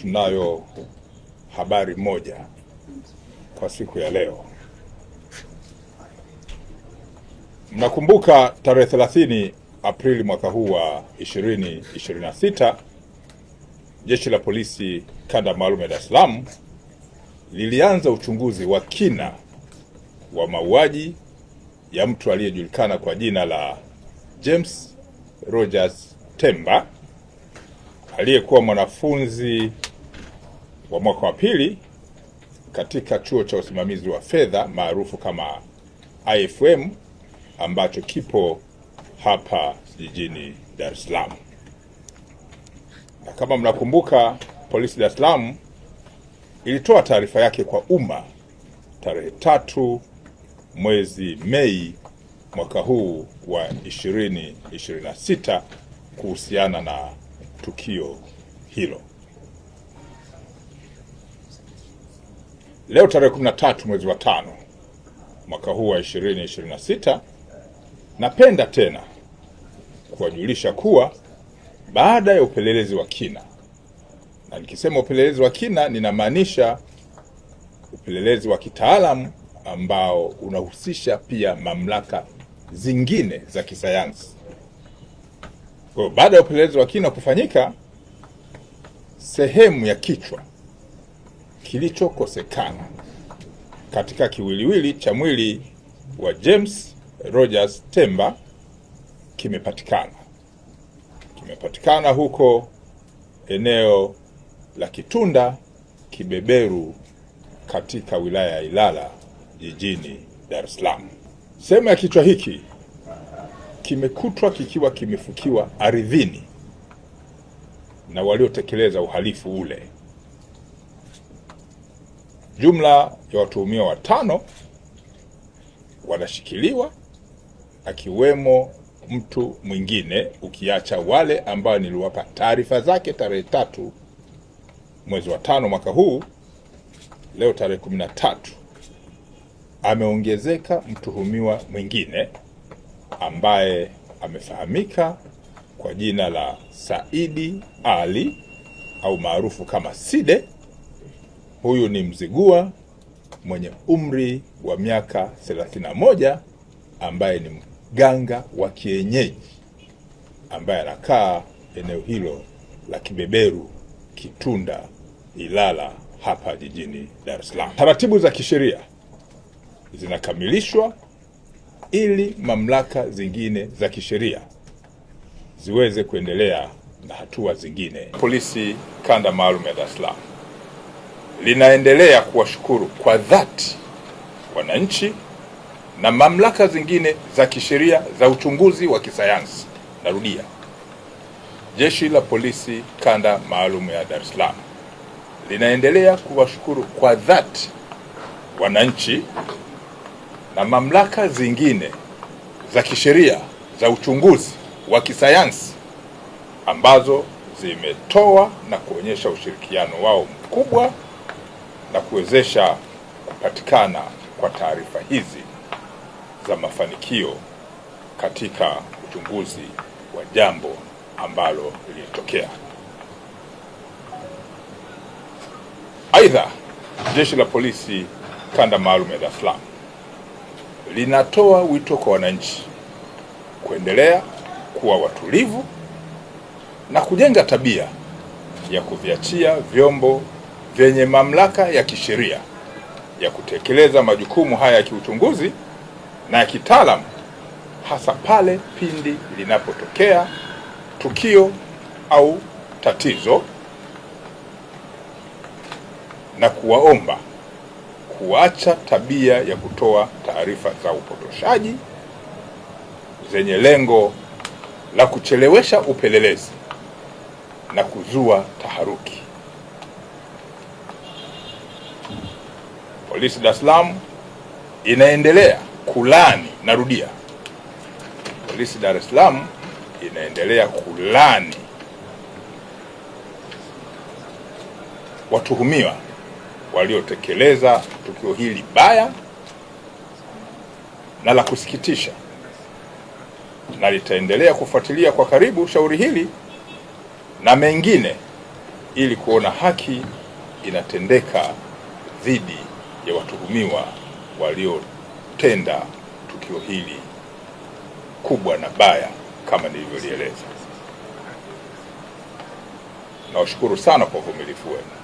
Tunayo habari moja kwa siku ya leo. Mnakumbuka tarehe 30 Aprili mwaka huu wa 2026, Jeshi la Polisi Kanda Maalum ya Dar es Salaam lilianza uchunguzi wa kina wa mauaji ya mtu aliyejulikana kwa jina la James Rogers Temba aliyekuwa mwanafunzi wa mwaka wa pili katika chuo cha usimamizi wa fedha maarufu kama IFM ambacho kipo hapa jijini Dar es Salaam. Na kama mnakumbuka, polisi Dar es Salaam ilitoa taarifa yake kwa umma tarehe 3 mwezi Mei mwaka huu wa 2026 kuhusiana na tukio hilo. Leo tarehe 13 mwezi wa 5 mwaka huu wa 2026, napenda tena kuwajulisha kuwa baada ya upelelezi wa kina, na nikisema upelelezi wa kina ninamaanisha upelelezi wa kitaalamu ambao unahusisha pia mamlaka zingine za kisayansi. Kwa hiyo baada ya upelelezi wa kina kufanyika, sehemu ya kichwa kilichokosekana katika kiwiliwili cha mwili wa James Rogers Temba kimepatikana. Kimepatikana huko eneo la Kitunda Kibeberu katika wilaya ya Ilala jijini Dar es Salaam. Sehemu ya kichwa hiki kimekutwa kikiwa kimefukiwa ardhini na waliotekeleza uhalifu ule. Jumla ya watuhumiwa 5 wanashikiliwa, akiwemo mtu mwingine ukiacha wale ambao niliwapa taarifa zake tarehe 3 mwezi wa 5 mwaka huu. Leo tarehe 13 ameongezeka mtuhumiwa mwingine ambaye amefahamika kwa jina la Saidi Ali au maarufu kama Side. Huyu ni Mzigua mwenye umri wa miaka 31 ambaye ni mganga wa kienyeji ambaye anakaa eneo hilo la Kibeberu, Kitunda, Ilala hapa jijini Dar es Salaam. Taratibu za kisheria zinakamilishwa ili mamlaka zingine za kisheria ziweze kuendelea na hatua zingine. Polisi Kanda Maalum ya Dar es Salaam linaendelea kuwashukuru kwa dhati wananchi na mamlaka zingine za kisheria za uchunguzi wa kisayansi. Narudia, Jeshi la Polisi Kanda Maalum ya Dar es Salaam linaendelea kuwashukuru kwa dhati wananchi na mamlaka zingine za kisheria za uchunguzi wa kisayansi ambazo zimetoa na kuonyesha ushirikiano wao mkubwa na kuwezesha kupatikana kwa taarifa hizi za mafanikio katika uchunguzi wa jambo ambalo lilitokea. Aidha, Jeshi la Polisi Kanda Maalum ya Dar es Salaam linatoa wito kwa wananchi kuendelea kuwa watulivu na kujenga tabia ya kuviachia vyombo vyenye mamlaka ya kisheria ya kutekeleza majukumu haya ya kiuchunguzi na ya kitaalamu, hasa pale pindi linapotokea tukio au tatizo, na kuwaomba kuacha tabia ya kutoa taarifa za upotoshaji zenye lengo la kuchelewesha upelelezi na kuzua taharuki. Polisi Dar es Salaam inaendelea kulani, narudia, Polisi Dar es Salaam inaendelea kulani watuhumiwa waliotekeleza tukio hili baya na la kusikitisha, na litaendelea kufuatilia kwa karibu shauri hili na mengine ili kuona haki inatendeka dhidi ya watuhumiwa waliotenda tukio hili kubwa na baya kama nilivyolieleza. Nawashukuru sana kwa uvumilivu wenu.